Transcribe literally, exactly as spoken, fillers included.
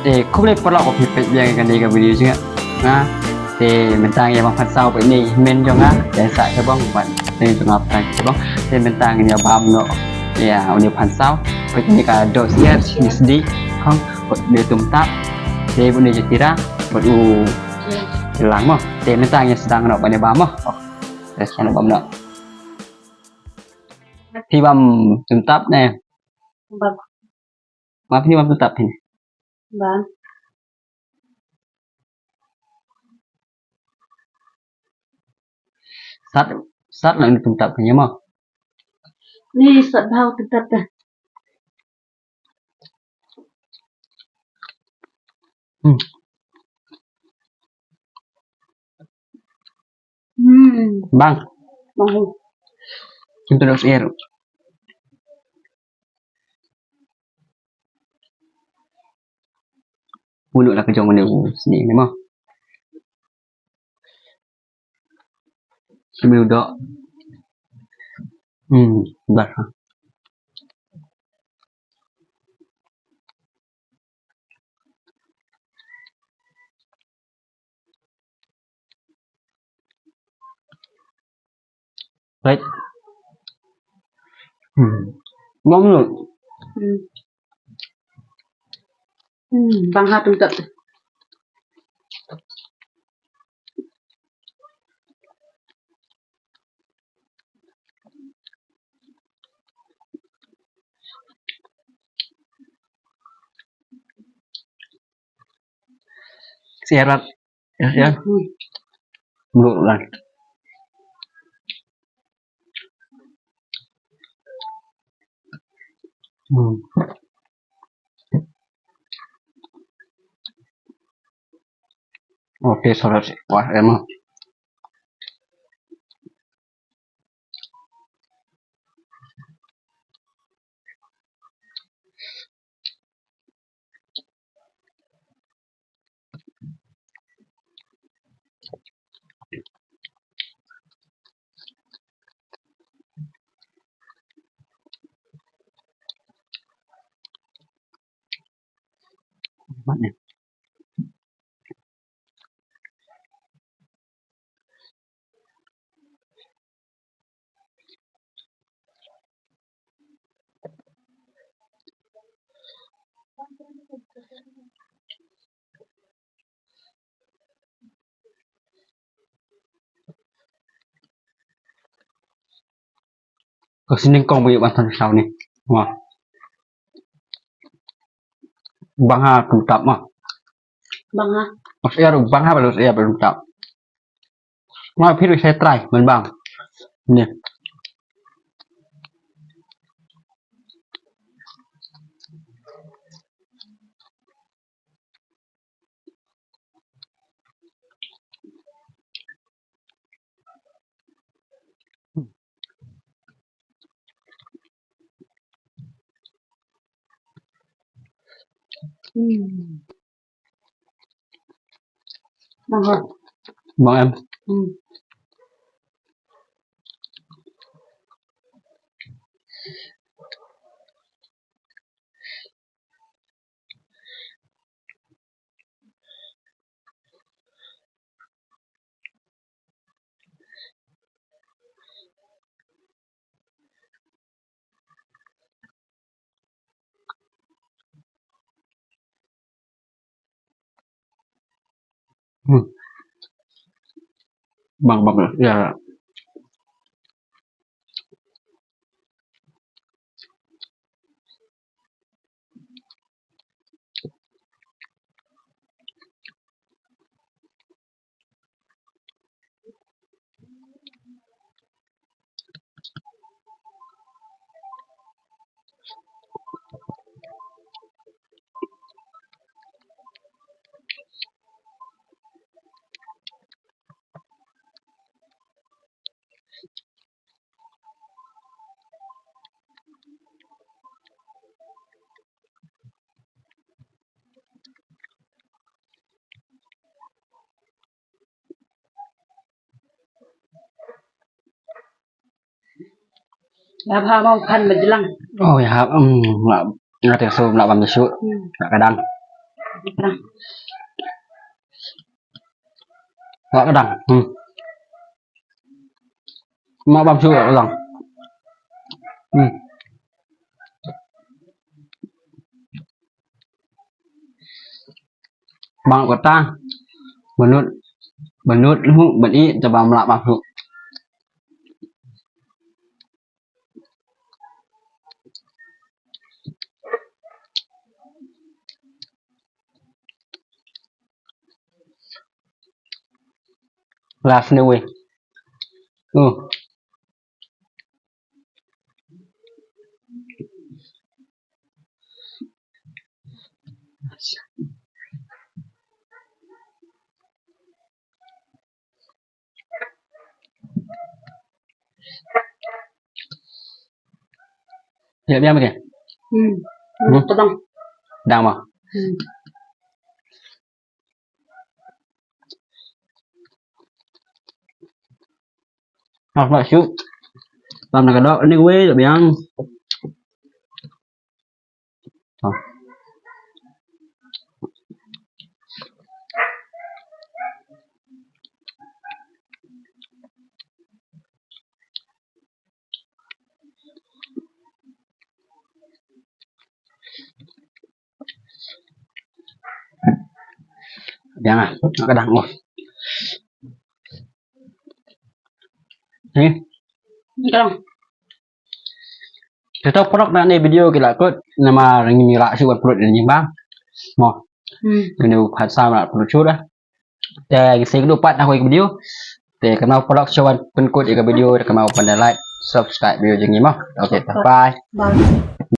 Te khublei paralok ba phi peit biang ïa kane ka video jong nga. Te mynta ngi ïa bam phan saw bad ine i hynmen jong nga, te sa ka bong bad te jong nga phan ka bong. Te mynta ngi ïa bam noh ïa une phan saw bad ine ka doh syiar, ine sdieh khong bad une tum tap. Te bad une jatira bad u lang mo. Te mynta ngi ïa sdang noh bad ine bam mo. Te sa bam noh. Phi bam tum tap ne? Bam. Bam phi bam tum tap phi ne? Bam. Sat, sat na tum tap phi ne mo? Ni sat bha tum tap ta. Hmm. Hmm. Bang. Bang. Kita dah share. Bunuh lah kejong mana sini ni mah. Sambil duduk. Hmm, dah. Right. Hmm. Bang lu. Hmm. Hmm, bang ha tum tap. Syarat. Ya, ya. Hmm. Belum lah. Hmm. Oke, saudara. Wah, emang. Ka sining kong ba ïoh ban tang saw ni. Wah. Bang ha tum tap ma. Bang ha. Mas ïa ru bang ha balu ïa balu tap. Ma phi ru sai trai man bang. Ni. Hmm. Bang em. Hmm. Hmm. Bang, bang, ya. Ïa ba ha mong phan ba jlang. Oh, ïa ha, um, nga, nga te so nga bam shu. Hmm. Nga kadang. Wah, ka dang. Hmm. Ma bam shu ka dang. Hmm. Bang kata. Banut. Banut hu ban i ta bam la bam shu. Last ni wei. Uh. Ya, biang ke? Hmm. Hmm? Tebang. Dang ma. Hmm. Ah, ma shu. Tam na ka dok ni wei, ya, biang. Jangan, ka dang. Ni. Dang. Te to paralok, na ne video ki la kut, namar ngi la shu wan pynlut ïa ngi ba. Mo. Hmm. Kine u pat sam la pynlut shu da. Te ngi seng du pat na kawei ka video. Te kumno paralok shu wan pynkut ïa ka video, te kumno pan da like, subscribe video jong ngi mo. Okay, bye. Bye.